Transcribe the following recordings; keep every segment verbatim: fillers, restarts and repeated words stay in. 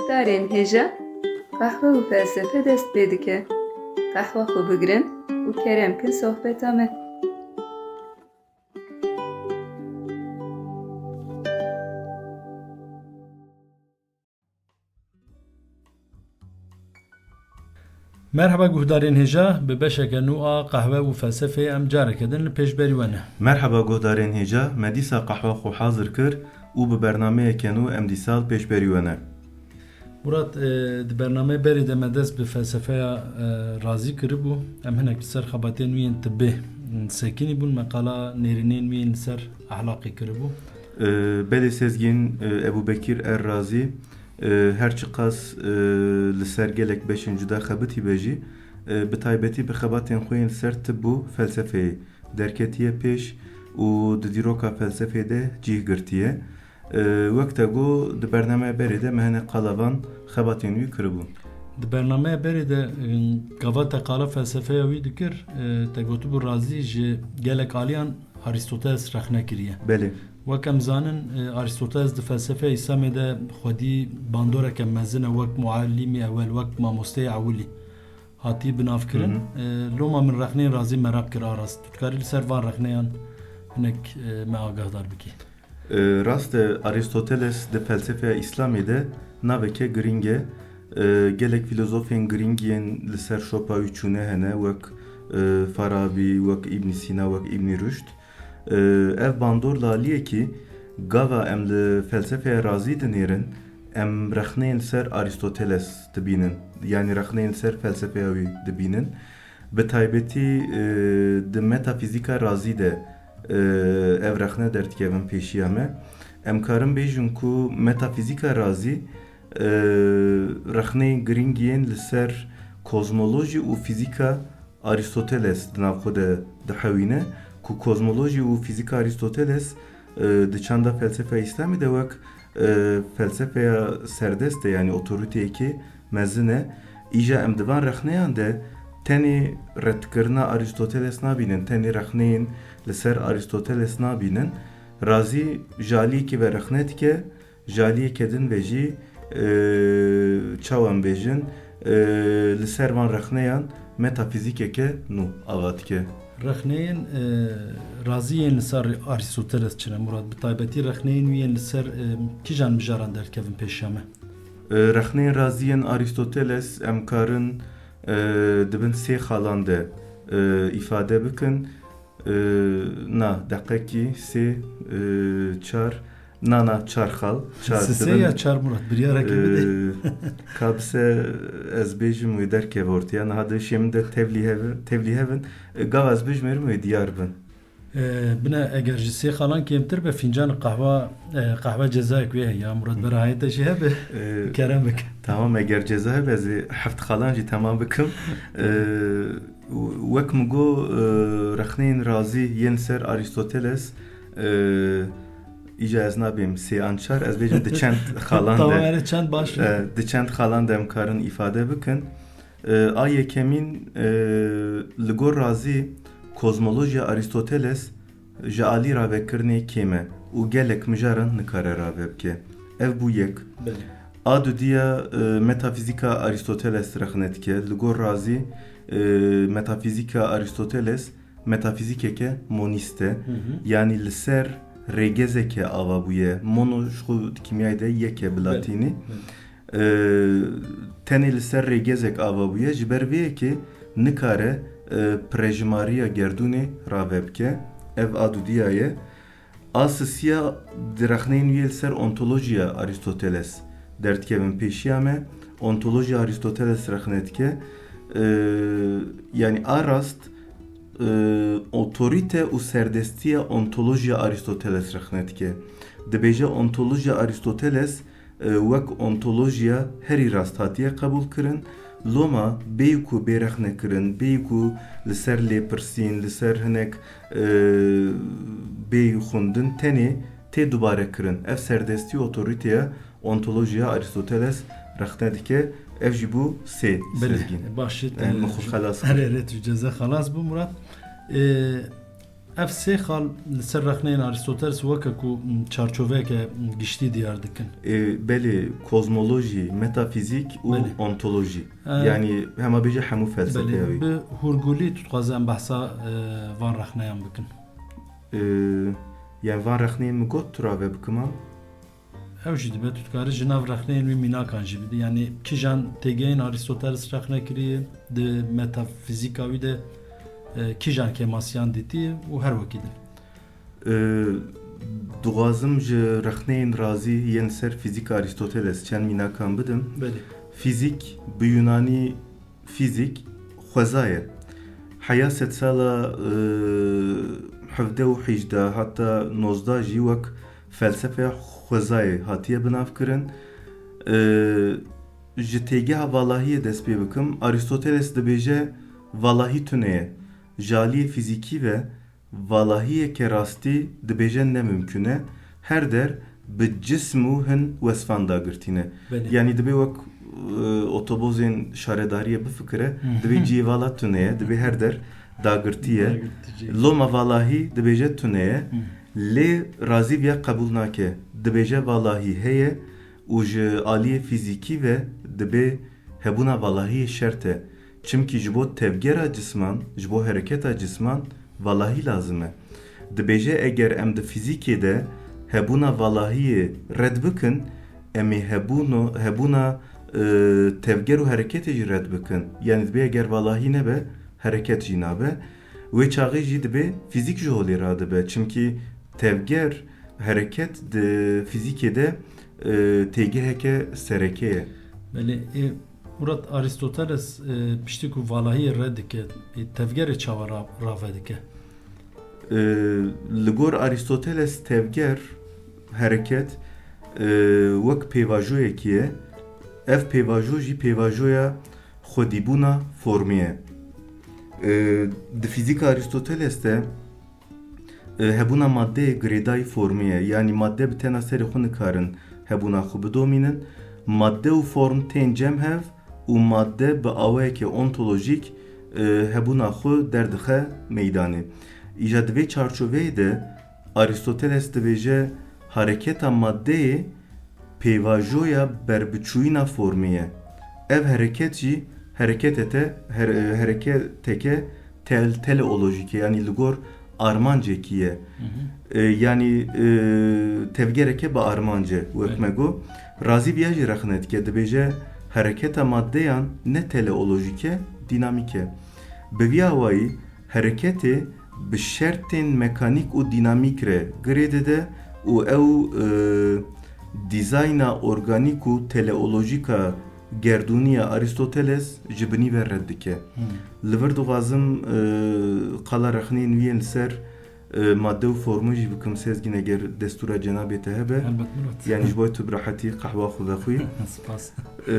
Guhdarên hêja, qehwe û felsefe dest pê dike. Qehwa xwe bigirin û kerem kin sohbeta me. Merheba guhdarên hêja, bi beşeke nû a qehwe û felsefeyê em careke din li pêşberî we ne. Merheba guhdarên hêja, me dîsa qehwa xwe hazir kir û bi bernameyeke nû em dîsa li pêşberî we ne. Murat, e, di bernameyê berê de me dest bi felsefeya, e, razî kiribû. Em hinek li ser xebatên wî yên tibbê sekinî bûn, me qala nêrînên wî yên li ser ehlaqê kiribû. E, belê Sezgîn, e, Ebûbekîr Er Razî, e, her çiqas, e, li ser gelek beşên cuda xebitî be jî, e, bi taybetî bi xebatên xwe yên li ser tibb û felsefeyê derketiye pêş û di dîroka felsefê de cîh girtiye. E, wek te got, di bernameya berê de me hinek qala van xebatên wî kiribûn. Di bernameya berê de, e, gava te qala felsefeya wî dikir, e, te gotibû Razî ji gelek aliyan Arîstoteles rexne kiriye. Belê. Wek em zanin, e, Arîstoteles di felsefeya Îslamê de xwedî bandoreke mezin e, wek muallimî ewel, wek mamosteyê ewilî hatî binavkirin. Hı hı. E, loma min rexneyên Razî meraq kir a rast. Tu dikarî li ser van rexneyan hinek, e, me agahdar bikî? E, rast e, Arîstoteles di felsefeya Îslamê de naveke girîng e. E, gelek fîlozofên girîng yên li ser şopa wî çûne hene, wek, e, Farabî, wek Îbn Sîna, wek Îbn Ruşd. E, ev bandor li aliyekî, gava em li felsefeya Razî dinêrin, em rexneyên li ser Arîstoteles dibînin, yanî rexneyên li ser felsefeya wî dibînin. Bi taybetî, e, di metafîzîka Razî de, e, ev rexne derdikevin pêşiya me. Em karin bêjin ku metafîzîka Razî, e, rexneyên girîng yên li ser kozmolojî û fîzîka Arîstoteles di nav xwe de dihewîne, ku kozmolojî û fîzîka Arîstoteles, e, di çanda felsefeya Îslamê de wek, e, felsefeya serdest e, yanî otoriteyekê mezin e. Îja em di van rexneyan de tenê redkirina Arîstoteles nabînin, tenê rexneyên li ser Arîstoteles nabînin. Razî ji aliyekê ve rexne dike, ji aliyeke din ve jî, e, çawa em bêjin, e, li ser van rexneyan metafîzîkeke nû ava dike. Rexneyên, e, Razî yên li ser Arîstoteles çi ne, Murat? Bi taybetî rexneyên wî yên li ser, e, kîjan mijaran derdikevin pêşiya me? E, rexneyên Razî yên Arîstoteles em karin, e, di bin sê xalan de, e, îfade bikin. E, na, deqekî sê, e, çar, na, na, çar xal, çar Sisê dibin. Ya çar Murat, biryarekî bide. E, ka bise ez bêjim wê derkeve ortaya. Niha di hişê min de tevlî hev-, tevlî hev in. E, gava ez bijmêrim wê diyar bin. E, bine, eger ji sê xalan kêmtir be, fîncan qehwa, e, qehwe cezayek wê heye. Ya Murat, bera hayê te jî hebe, e, kerem bike. Tamam, eger ceza hebe, ez ê heft xalan jî temam bikim. E, Wek min got, e, rexneyên Razî yên ser Arîstoteles, e, îca ez nabêm sê an çar, ez bêjim di çend xalan de. Tamam, erê çend baş e. E, di çend xalan de em karin îfade bikin. E, a yekemîn, e, li gor Razî kozmolojiya Arîstoteles ji alî ravekirinê kêm e û gelek mijaran nikare rave bike. Ev bû yek. Belê. A dudiya, e, metafîzîka Arîstoteles rexne dike. Li gor Razî, e, metafîzîka Arîstoteles metafîzîkeke monîst e. Hı hı. Yanî li ser rêgezeke ava bûye. Mono ji xwe di kîmyayê de yek e bi Belê. Latînî. Belê. E, tenê li ser rêgezek ava bûye, ji ber vê yekê nikare, e, pirejimariya gerdûnê rave bike. Ev a dudiya ye. A sisiya di rexneyên wî li ser ontolojiya Arîstoteles derdikevin pêşiya me. Ontolojiya Arîstoteles rexne dike. E, yanî a rast, e, otorîte û serdestiya ontolojiya Arîstoteles rexne dike. Dibêje ontolojiya Arîstoteles e, wek ontolojiya herî rast hatiye qebûl kirin. Loma bêyî ku bê rexnekirin, bêyî ku li ser lêpirsîn, li ser hinek, e, bêyî xwendin, tenê tê dubare kirin. Ev serdestî otorîteya ontolojiya Arîstoteles rexne dike. Ev jî bû sê Belê, Sezgîn. Baş e, e, min xwe xelas kir. Erê, erê, tu ceza xelas bû, Murat. E, Ev sê xal li ser rexneyên Aristoteles weke ku çarçoveyeke giştî diyar dikin. E, belê, kozmolojî, metafîzîk û Belê. ontolojî. E, Yanî hema bêje hemû felsefeya Belê, wî. Bi hûrgulî tu dixwaze em behsa, e, van rexneyan bikin. E, yani van rexneyên min got tu rave bikim a? Ew jî dibe tu dikarî ji nav rexneyên wî mînakan jî bidî. Yanî kîjan têgehên Aristoteles rexne kiriye, di metafîzîka wî de, e, kîjan kêmasiyan dîtiye û her wekî din. E, dixwazim ji rexneyên razî yên ser fîzîka Aristoteles çend mînakan bidim. Belê. Fîzîk bi Yunanî fîzîk xweza ye. Heya sedsala, e, hevdeh û hejdeh heta nozdeh jî wek felsefeya xwezayê hatiye binavkirin. E, ji têgeha valahiyê dest pê bikim. Aristoteles dibêje valahî tune ye. Ji aliyê fîzîkî ve valahiyeke rastî dibêje ne mimkun e. Her der bi cism û hin wesfan dagirtî ne. Belê. Yanî dibê wek, e, otobozên şaredariyê bifikire, Hı. dibê cihê vala tune ye, dibê her der dagirtî ye. Dagirtî cihê. Loma valahî dibêje tune ye. Hı. Lê razî viya qebûl nake. Dibêje valahî heye û ji aliyê fîzîkî ve dibê hebûna valahiyê şert e. Çimkî ji bo tevgera cisman, ji bo hereketa cisman valahî lazim e. Dibêje eger em di fîzîkê de hebûna valahiyê red bikin, em ê hebûno-, hebûna, e, tevger û hereketê jî red bikin. Yanî dibê eger valahî nebe, hereket jî nabe. Wê çaxê jî dibê fîzîk ji holê radibe. Çimkî tevger, hereket di fîzîkê de, e, têgeheke sereke ye. Belê, e, Murat, Aristoteles, e, piştî ku valahiyê red dike, e, tevgerê çawa ra-, rave dike? E, Li gor Aristoteles tevger, hereket, e, wek pêvajoyekî ye. Ev pêvajo jî pêvajoya xwedîbûna formê ye. E, Di fîzîka Aristoteles de, e, hebûna maddeyê girêdayî formê ye. Yanî madde bi tena serê xwe nikarin hebûna xwe bidomînin. Madde û form tên cem hev û madde bi awayeke ontolojîk, e, hebûna xwe derdixe meydanê. Îja di vê çarçoveyê de Aristoteles dibêje, hareketa maddeyê pêvajoya berbiçûyîna formê ye. Ev hereket jî hereketete-, her-, hereketeke tel-, teleolojîk e, yanî li gor armancekî ye. Hı hı. E, yanî, e, tevgereke bi armanc e, wek Evet. me got. Razî viya jî rexne dike, dibêje, hereketa maddeyan ne teleolojîk e, dînamîk e. Bi vî awayî, hereketê bi şertên mekanîk û dînamîk re girê dide û ew, e, dîzayna organîk û teleolojîka gerdûnî ya Aristoteles ji binî ve red dike. Hmm. Li vir dixwazim, e, qala rexneyên wî yên li ser, e, madde û formê jî bikim, Sezgîn, eger destûra cenabê te hebe. Helbet, Murat. Yanî ji bo tu bi rehetî qehwa xwe vexwî. Spas. E,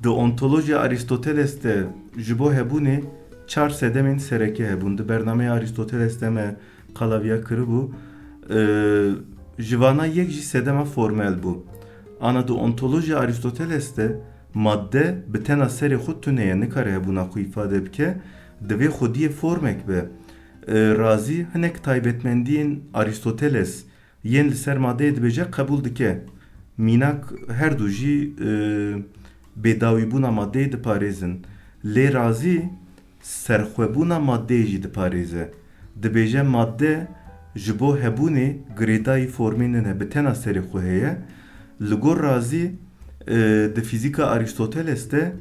Di ontolojiya Aristoteles de ji bo hebûnê çar sedemên sereke hebûn. Di bernameya Aristoteles de me qala viya kiribû. E, ji vana yek jî sedema formel bû. Ana di ontolojiya Aristoteles de madde bi tena serê xwe tune ye, nikare hebûna xwe îfade bike, divê xwediyê formek be. E, Razî hinek taybetmendiyên Aristoteles yên li ser madeyê dibêje qebûl dike. Mînak her du jî, e, bêdawîbûna madeyê diparêzin. Lê Razî serxwebûna madeyê jî diparêze. Dibêje madde ji bo hebûnê girêdayî formê nine, bi tena serê xwe heye. Li gor Razî, e, di fîzîka Aristoteles de,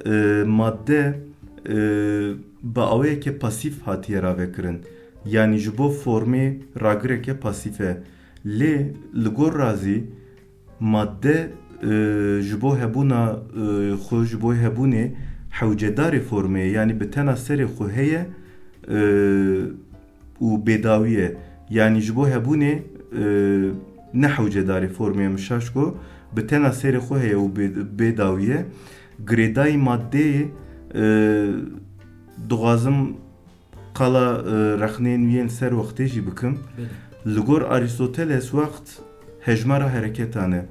e, madde, e, bi awayeke pasîf hatiye ravekirin. Yanî ji bo formê ragireke pasîf e. Lê li gor Razî madde, e, ji bo hebûna, e, xwe, ji bo hebûnê hewcedarê formê ye, yanî bi tena serê xwe heye, e, û bêdawî ye. Yanî ji bo hebûnê, e, ne hewcedarê formê ye, min şaş got, bi tena serê xwe heye û bê-, bêdawî ye. Girêdayî maddeyê, e, dixwazim qala, e, rexneyên wî yên ser wextê jî bikim. Belê. Li gor Aristoteles wext hejmara hereketan e.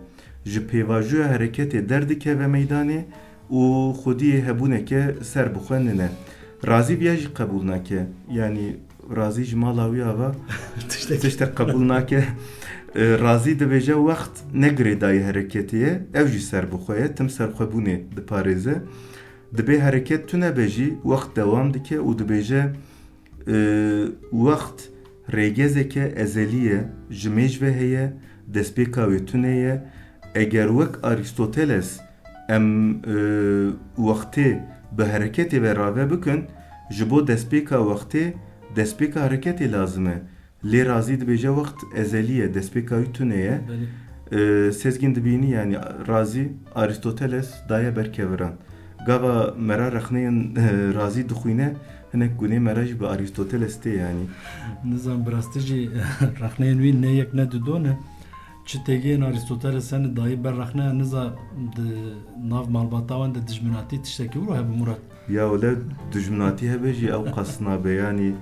Ji pêvajoya hereketê derdikeve meydanê û xwediyê hebûneke ser bi xwe nine. Razî viya jî qebûl nake. Yanî Razî ji mala wî ava tiştek qebûl nake. E, Razî dibêje, wext ne girêdayî hereketê ye, ew jî serbixwe ye, tim serbixwebûnê diparêze. Dibê hereket tune be jî, wext dewam dike û dibêje, e, wext rêgezeke ezelî ye, ji mêj ve heye, destpêka wê tune ye. Eger wek Arîstoteles em, e, wextê bi hereketê ve rave bikin, ji bo destpêka wextê, destpêka hereketê lazim e. Lê Razî dibêje wext ezelî ye, destpêka wî tune ye. Belê. E, Sezgîn dibînî, yanî Razî Arîstoteles daye ber keviran. Gava me ra rexneyên, e, Razî dixwîne, hinek gunê me ra jî bi Arîstoteles tê, yanî. Nizam, bi rastî jî rexneyên wî ne yek ne du do ne. Çi têgeyên Arîstoteles hene dayî ber rexneya niza di nav malbata wan de dijminatî tiştekî wilo hebe Murat? Ya wele dijminatî hebe jî ew qas nabe, yanî, e,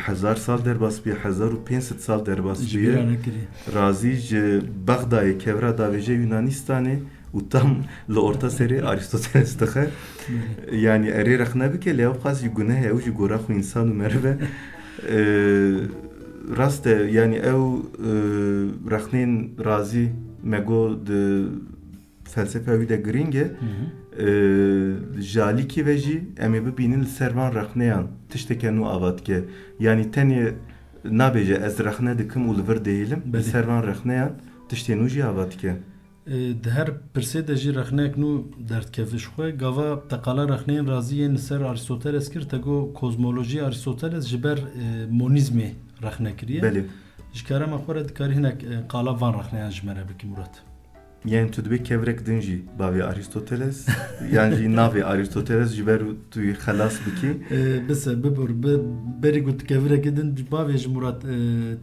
hezar sal derbas bîye, hezar û pênc sed sal derbas bîye. Ji bîra nekirî. Razî ji Bexdayê kevra davêje Yunanistanê û tam li orta serê Arîstoteles dixe. Belê. Yanî erê rexne bike, lê ew qas jî guneh e, ew jî gora xwe însan û meriv e. E, rast e, yanî ew, e, rexnên Razî me got di felsefa wî de girîng e. Hı hı. E, ji alîkî ve jî em ê bibînin li ser van rexneyan tişteke nû ava dike. Yanî tenê nabêje ez rexne dikim û li vir dihêlim. Belê. Li ser van rexneyan tiştê nû jî ava dike. E, di her pirsê de jî rexneyek nû derdikeve ji xwe. Gava te qala rexneyên Razî yên li ser Arîstoteles kir, te got kozmolojî Arîstoteles ji ber, e, monîzmê rexne kiriye. Belê. Ji kerema xwe re dikarî hinek, e, qala van rexneyan ji me re bikî Murat? Yanî tu dibê kevirek din jî bavê Arîstoteles, yan jî navê Arîstoteles ji ber tu wî xelas bikî? E, bise, bibur, bi, berî ku tu kevirekî din bavê ji Murat, e,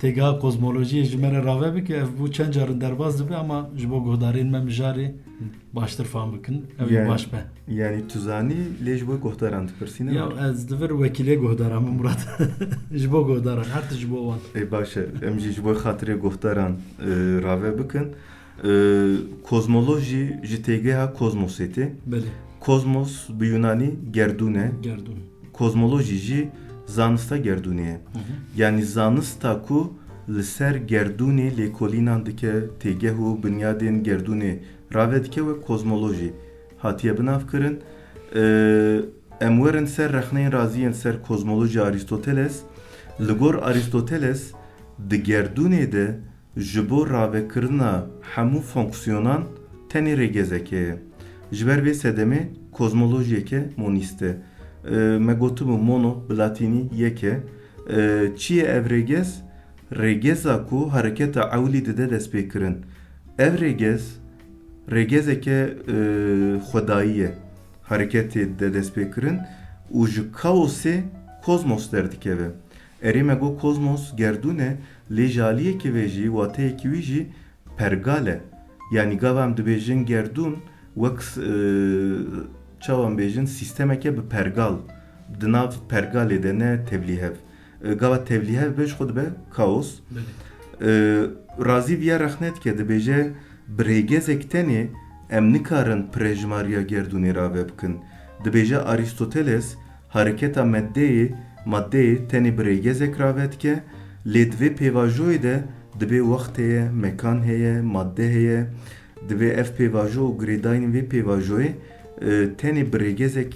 têgeha kozmolojiyê ji me re rave bike, ev bû çend carin derbas dibe, ama ji bo guhdarên me mijarê baştir fam bikin. Ew ê Yanî, baş be. Yanî tu zanî, lê ji bo guhdaran dipirsîne? Ya, ez li vir wekîlê guhdaran me Murat. Ji bo guhdaran, her tişt ji bo wan. Ê, baş e. Em jî ji bo xatirê guhdaran, e, rave bikin. E, kozmolojî ji têgeha kozmosê tê. Belê. Kozmos bi Yunanî gerdûn e. Gerdûn. Kozmolojî jî zanista gerdûnê ye. Hı hı. Yanî zanista ku li ser gerdûnê lêkolînan dike, têgeh û binyadên gerdûnê rave dike, wek kozmolojî hatiye binavkirin. E, em werin ser rexneyên Razî yên ser kozmolojî Arîstoteles. Li gor Arîstoteles di gerdûnê de ji bo ravekirina hemû fonksiyonan tenê rêgezek heye. Ji ber vê sedemê kozmolojiyeke monîst e. E, me gotibû mono bi latînî yek e. E, çi ye ev rêgez? Rêgeza ku hereketa ewilî dide destpêkirin. Ev rêgez, rêgezeke, e, xwedayî ye. Hereketê dide destpêkirin û ji kaosê kozmos derdikeve. Erê me got kozmos gerdûn e, lê ji aliyekî ve jî, wateyekî wî jî pergal e. Yanî gava em dibêjin gerdûn, wek, e, çawa em bêjin, sîstemeke bi pergal, di nav pergalê de, ne tevlîhev. E, gava tevlîhev be ji xwe dibe kaos. Belê. E, Razî viya rexne dike, dibêje, bi rêgezek tenê em nikarin pirejimariya gerdûnê rave bikin. Dibêje Arîstoteles, Hareketa meddeyê, maddeyê tenê bi rêgezek rave dike, lê di vê pêvajoyê de dibê wext heye, mekan heye, madde heye. Dibê ev pêvajo û girêdayînên vê pêvajoyê, e, tenê bi rêgezek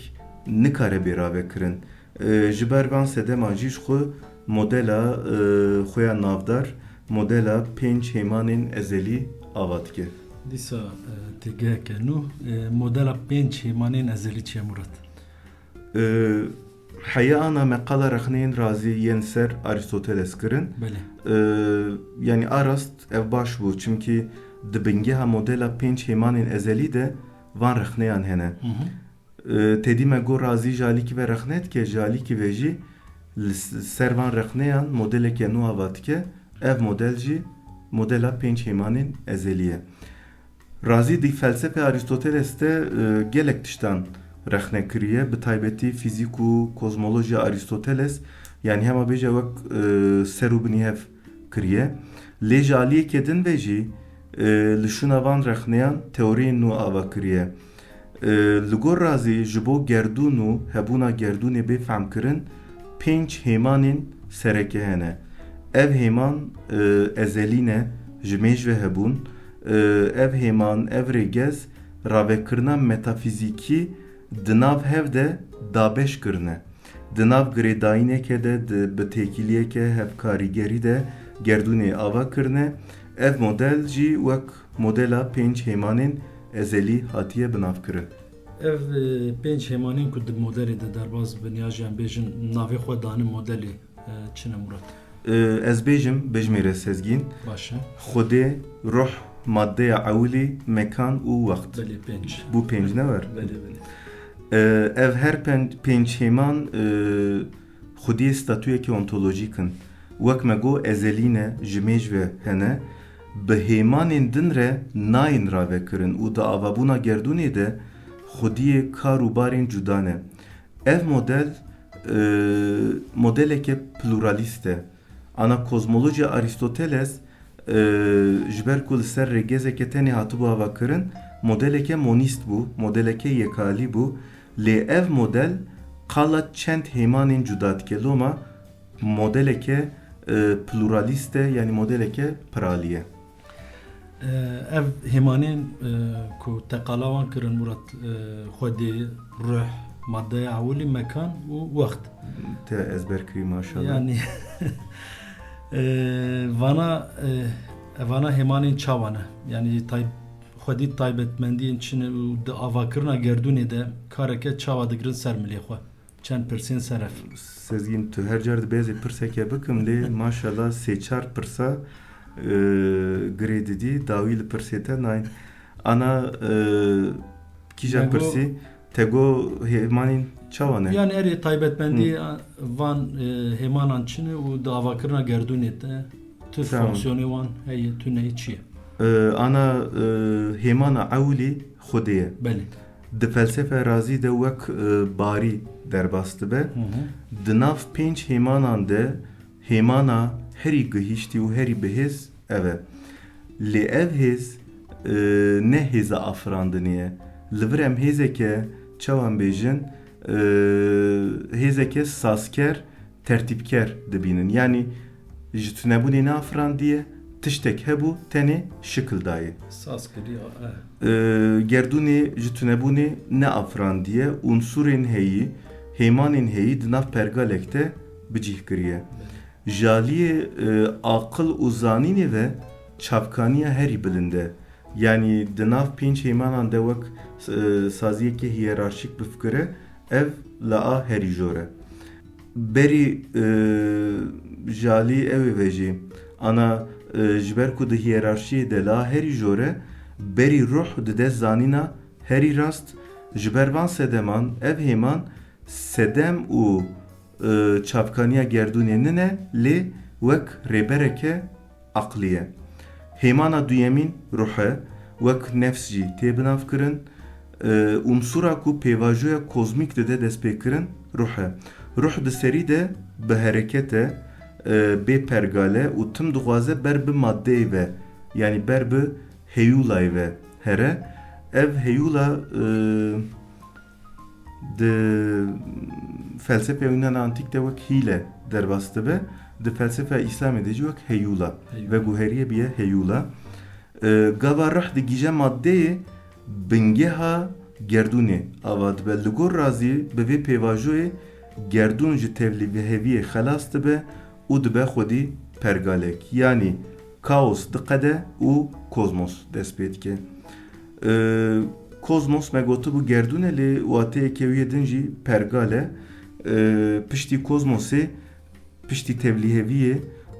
nikare bê ravekirin. E, ji ber van sedeman jî ji xwe modela, e, xwe ya navdar, modela pênc hêmanên ezelî ava dike. Dîsa, e, têgeheke nû, e, modela pênc hêmanên ezelî çi ye Murat? E, heya ana me qala rexneyên Razî yên ser Arîstoteles kirin. Belê. E, yanî a rast ev baş bû, çimkî di bingeha modela pênc hêmanên ezelî de van rexneyan hene. Hı hı. E, têdî me got Razî ji alîkî ve rexne dike, ji alîkî ve jî li s-, ser van rexneyan modeleke nû ava dike. Ev model jî modela pênc hêmanên ezelî ye. Razî di felsefeya Arîstoteles de, e, gelek tiştan rexne kiriye, bi taybetî fîzîk û kozmolojiya Arîstoteles, yanî hema bêje wek, e, ser û binî hev kiriye. Lê ji aliyekê din ve jî, e, li şûna van rexneyan teoriyên nû ava kiriye. E, li gor Razî ji bo gerdûn û hebûna gerdûnê bê fehmkirin, pênc hêmanên sereke hene. Ev hêman, e, ezelî ne, ji mêj ve hebûn. E, ev hêman, ev rêgez, ravekirina metafîzîkî di nav hev de dabeş kirine. Di nav girêdayîneke de, di, bi têkiliyeke hevkarîgerî de gerdûnê ava kirine. Ev model jî wek modela pênc hêmanên ezelî hatiye binavkirin. Ev, e, pênc hêmanên ku di modelê de derbas dibin ya jî em bêjin navê xwe dane modelê, e, çi ne Murat? E, ez bêjim, bijmêre Sezgîn. Baş e. Xwedê, ruh, maddeya ewilî, mekan û wext. Belê, pênc. Bû pênc, ne wer? Belê, belê. E, ev her pen-, pênc hêman, e, xwediyê statuyeke ontolojîk in. Wek me got, ezelî ne, ji mêj ve hene. Bi hêmanên din re nayên ravekirin û di avabûna gerdûnê de xwediyê kar û barên cuda ne. Ev model, e, modeleke pluralîst e. Ana kozmolojiya Arîstoteles, e, ji ber ku li ser rêgezeke tenê hatibû avakirin, modeleke monîst bû, modeleke yekalî bû. Lê ev model qala çend hêmanên cuda dike. Loma modeleke, e, pluralîst e, yanî modeleke piralî ye. E, ev hêmanên, e, ku te qala wan kirin, Murat, e, xwedê, ruh, maddeya ewilî, mekan û wext. Te ezber kirî, maşallah. Yanî, e, vana, e, vana hêmanên çawa ne? Yanî tay-, xwedî taybetmendiyên çi ne û di avakirina gerdûnê de kareke çawa digirin ser milê xwe? Çend pirsên ser ev. Sezgîn, tu her car dibê ez ê pirseke bikim, lê maşallah sê çar pirsa, e, girê didî, dawî li pirsê te nayên. Ana, e, kîja pirsî, te got hêmanên çawa ne? Yanî erê taybetmendî, hı, van, e, hêmanan çi ne û di avakirina gerdûnê de tu, tamam, fonksiyonê wan heye, tu neyê, çi ye? E, ana, e, hêmana ewilî Xwedê ye. Belê. Di felsefe razî de wek, e, barî derbas dibe. Hı hı. Di nav pênc hêmanan de hêmana herî gihîştî û herî bihêz ev e. Lê ev hêz, e, ne hêza afirandinê ye. Li vir em hêzeke, çawa em bêjin, e, hêzeke sazker, tertîbker dibînin. Yanî ji tunebûnê neafirandiye, tiştek hebû, tenê şikil dayê. Saz kiriye, eh. E, gerdûnê ji tunebûnê neafirandiye, unsurên heyî, hêmanên heyî di nav pergalek de bi cih kiriye. Ji aliyê, e, aqil û zanînê ve çavkaniya herî bilind e. Yanî di nav pênc hêmanan de wek, e, saziyeke hiyerarşîk bifikire, ev li a herî jor e. Berî, e, ji alî ew ê ve jî, ana, e, ji ber ku di hiyerarşiyê de li a herî jor e, berî ruh dide zanîna herî rast, ji ber van sedeman ev hêman sedem û, e, çavkaniya gerdûnê nine, lê wek rêbereke aqlî ye. Hêmana duyemîn ruh e, wek nefs jî tê binavkirin. E, unsura ku pêvajoya kozmîk dide destpêkirin, ruh e. Ruh di serî de bi hereket e, e, bê pergal e û tim dixwaze ber bi maddeyê ve, yanî ber bi heyûlayê ve here. Ev heyûla, e, di felsefeya Yûnana Antîk de wek hîle derbas dibe, di felsefeya Îslamê de jî wek heyûla veguheriye, biye heyûla. E, gava rih digihîje maddeyê, bingeha gerdûnê ava dibe. Li gor Razî bi vê pêvajoyê gerdûn ji tevlîheviyê xelas dibe û dibe xwedî pergalek. Yanî kaos diqede û kozmos dest pê dike. E, kozmos me gotibû gerdûn e, lê wateyeke wî yê din jî pergal e. E, piştî kozmosê, piştî tevlîheviyê,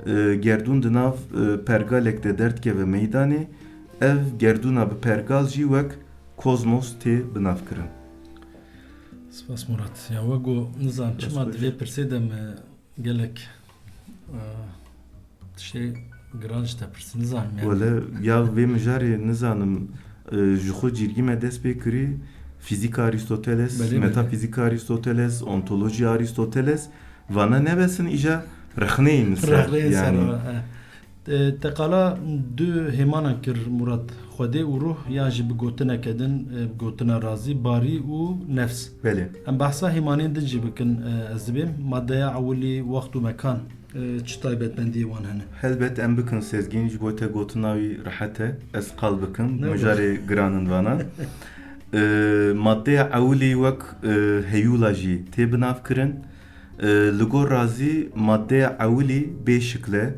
e, gerdûn di nav, e, pergalek de derdikeve meydanê. Ev gerdûna bi pergal jî wek kozmos tê binavkirin. Spas Murat. Ya wego nizan çima di vê pirsê de me gelek, e, tiştê giran ji te pirsim. Nizanim yani. Wele ya vê mijarê nizanim, e, ji xwe cîrgî me dest pê kirî, fîzîka Arîstoteles, belê, belê, metafîzîka Arîstoteles, ontolojiya Arîstoteles, vana nebesin îja rexneyê min ser, rexneyê ser yani. E, te qala du hêmanan kir Murat, Xwedê û ruh, yan jî bi gotineke din, e, bi gotina razî, barî û nefs. Belê. Em behsa hêmanên din jî bikin, e, ez dibêm, maddeya ewilî, wext û mekan. e, çi taybetmendiyê wan hene? Helbet em bikin Sezgîn, ji bo te gotina wî rehet e. Ez qal bikim, mijarê giranin vana. E, maddeya ewilî wek e, heyûla jî tê binavkirin. E, li gor Razî maddeya ewilî bê şikl e,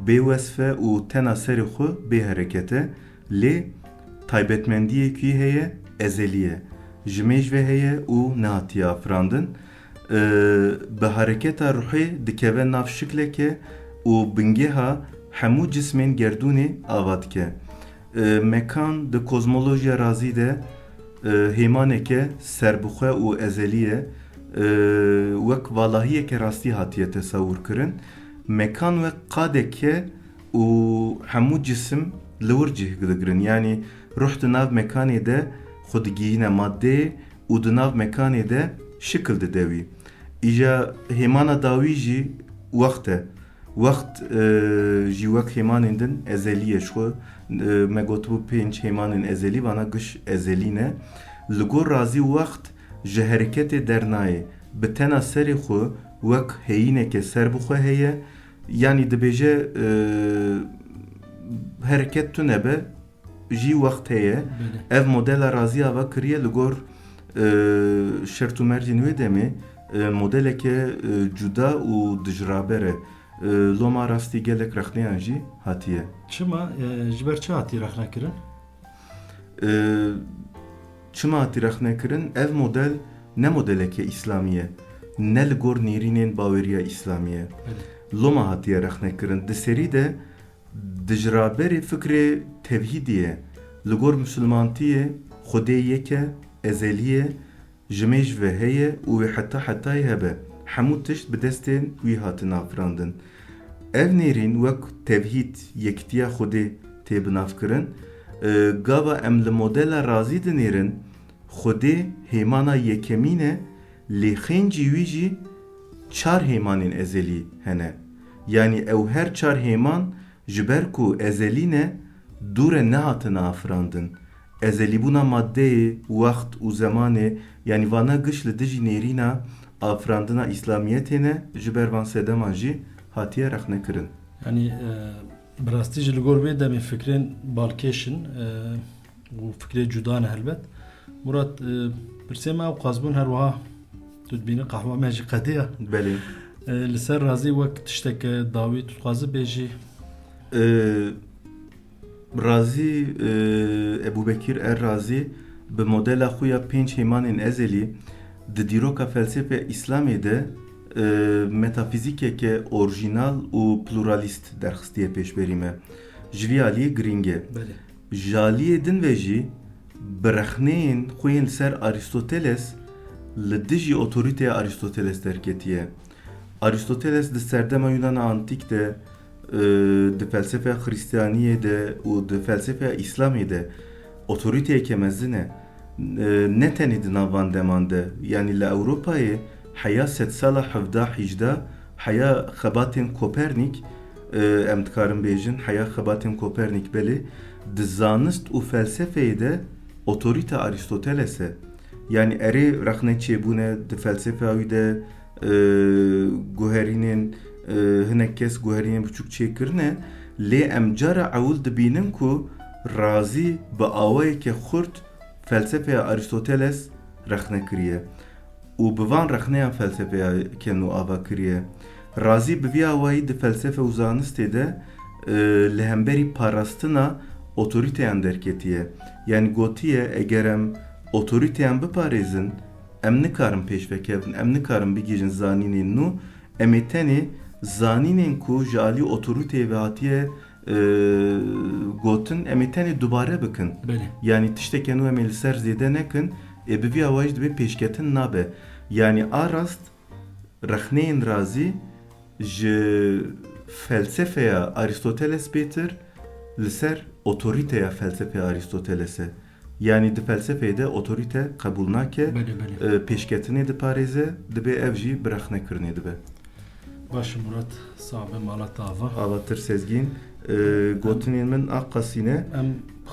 bê wesf e û tena serê xwe bê hereket e. Lê taybetmendiyek wî heye, ezelî ye. Ji mêj ve heye û nehatiye afirandin. E, bi hareketa ruhê dikeve nav şikleke û bingeha hemû cismên gerdûnê ava dike. E, mekan di kozmolojiya Razî de e, hêmaneke serbixwe û ezelî ye. E, wek valahiyeke rastî hatiye tesewir kirin. Mekan wek qadeke û hemû cisim li wir cih digirin. Yanî ruh di nav mekanê de xwe digihîne maddeyê û di nav mekanê de şikil dide wî. Îja hêmana dawî jî wext e. Wext e, jî wek hêmanên din ezelî ye. Ji xwe e, me gotibû pênc hêmanên ezelî, vana giş ezelî ne. Li gor Razî wext ji hereketê dernayê. Bi tena serê xwe wek heyîneke serbixwe heye. Yanî dibêje e, hereket tune be, jî wext heye. Belê. Ev modela Razî ava kiriye li gor e, şert û mercên wê demê e, modeleke e, cuda û dijraber e. E, loma rastî gelek rexneyan jî hatiye. Çima, e, ji ber çi hatiye rexnekirin? E, çima hatî rexnekirin? Ev model ne modeleke îslamî ye, ne li gor nêrînên baweriya îslamî ye. Belê. Loma hatiye rexnekirin. Di serî de dijraberê fikrê tevhîdî ye. Li gor misilmantiyê Xwedê yek e, ezelî ye, ji mêj ve heye û wê heta hetayê hebe. Hemû tişt bi destên wî hatin afirandin. Ev nêrîn wek tevhîd, yekitiya Xwedê tê binavkirin. E, gava em li modela Razî dinêrin, Xwedê hêmana yekemîn e, lê xêncî wî jî çar hêmanên ezelî hene. Yanî ew her çar hêman ji ber ku ezelî ne, dû re nehatine afirandin. Ezelîbûna maddeyê, wext û zemanê, yanî vana giş li dijî nêrîna afirandina îslamiyetê ne, ji ber van sedeman jî hatiye rexnekirin. Yanî, e, bi rastî jî li gor vê demê fikrên balkêş in, e, û fikrê cuda ne helbet. Murat, e, pirsê me ew qaz bûn, her wiha tu dibînî qehwa me jî qediya. Belê. E, li ser Razî wek tişteke dawî tu dixwazî bêjî? E, Razî, e, Ebûbekîr Er Razî bi modela xwe ya pênc hêmanên ezelî di dîroka felsefeya Îslamê de e, metafîzîkeke orjînal û pluralîst derxistiye pêşberî me. Ji vî aliyê girîng e. Belê. Ji aliyê din ve jî bi rexneyên xwe yên li ser Arîstoteles li dijî otorîteya Arîstoteles derketiye. Arîstoteles di serdema Yunana Antîk de, e, di felsefeya Xristiyaniyê de û di felsefeya Îslamê de otorîteyeke mezin e. E, ne tenê di nav van deman de, yanî li Ewropayê heya sedsala hevda hîjda heya xebatên Kopernîk, e, em dikarin bêjin, heya xebatên Kopernîk belê, di zanist û felsefeyê de otorîte Arîstoteles e. Yanî erê rexne çêbûne di felsefeya wî de, e, guherînên, e, hinek kes guherînên biçûk çêkirine, lê em cara ewil dibînin ku Razî bi awayeke xurt felsefeya Arîstoteles rexne kiriye û bi van rexneyan felsefeyeke nû ava kiriye. Razî bi vî awayî di felsefe û zanistê de, e, li hemberî parastina otorîteyan derketiye. Yanî gotiye, eger em otorîteyan biparêzin, em nikarin pêş vekevin, em nikarin bigihîjin zanînên nû, em ê tenê zanînên ku ji alî otorîteyê ve hatiye, e, gotin, em ê tenê dubare bikin. Belê. Yanî tişteke nû em ê li ser zêde nekin, ê bi vî awayî jî dibê pêşketin nabe. Yanî a rast rexneyên Razî ji felsefeya Arîstoteles bêtir li ser otorîteya felsefeya Arîstoteles e. Yanî di felsefeyê de otorîte qebûl nake, Belê, belê. e, pêşketinê diparêze, dibê ev jî bi rexnekirinê dibe. Baş e Murat, sax be, mala te ava. Avatir Sezgîn, e, gotinên min a qasî ne. Em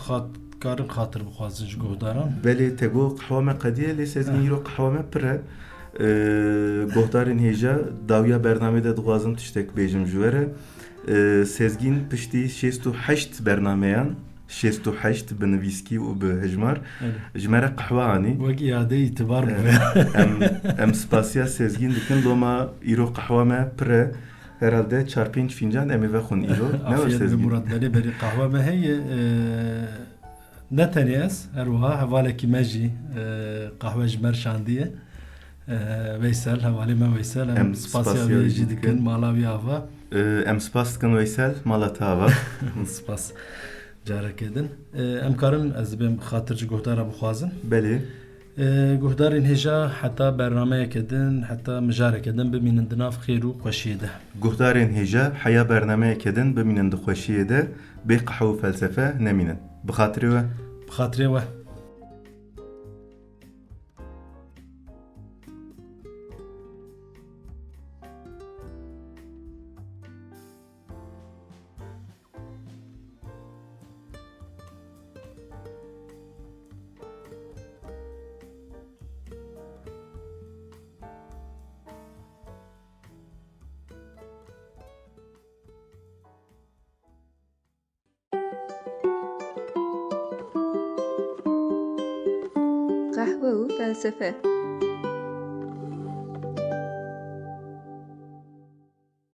xat-, karin xatir bixwazin ji guhdaran. Belê, te got qehwa me qediye, lê Sezgîn, Eh. îro qehwa me pir e. Ee, Guhdarên hêja, dawiya bernamê de dixwazim tiştek bêjim ji we re. Ee, Sezgîn piştî şêst û heşt bernameyan, şêst û heşt bi nivîskî û bi hejmar, Evet. ji me re qehwe anî. Wek îade îtibar Ee, bû. em, em spasiya Sezgîn dikin. Loma îro qehwa me pir e. Herhalde çar pênc fîncan em ê vexwin îro. Ne Afiyet be Sezgîn? Murat, belê belê qehwa me heye. Ee, ne tenê ez, her wiha hevalekî me jî, e, qehwe ji me re şandiye. E, Veysel, hevalê me Veysel, em Em spasiya spasiya wî wî jî dikin, dikin. Mala wî ava. Ee, em spas dikin Veysel, mala te ava. Spas. Careke din. E, em karin, ez dibêm xatir ji guhdara bixwazin. Belê. E, guhdarên hêja heta bernameyeke din, heta mijareke din bimînin di nav xêr û xweşiyê de. Guhdarên hêja heya bernameyeke din bimînin di xweşiyê de, bê qehwe û felsefe nemînin. Bi xatirê we. Bi xatirê we. Qehwe û felsefe.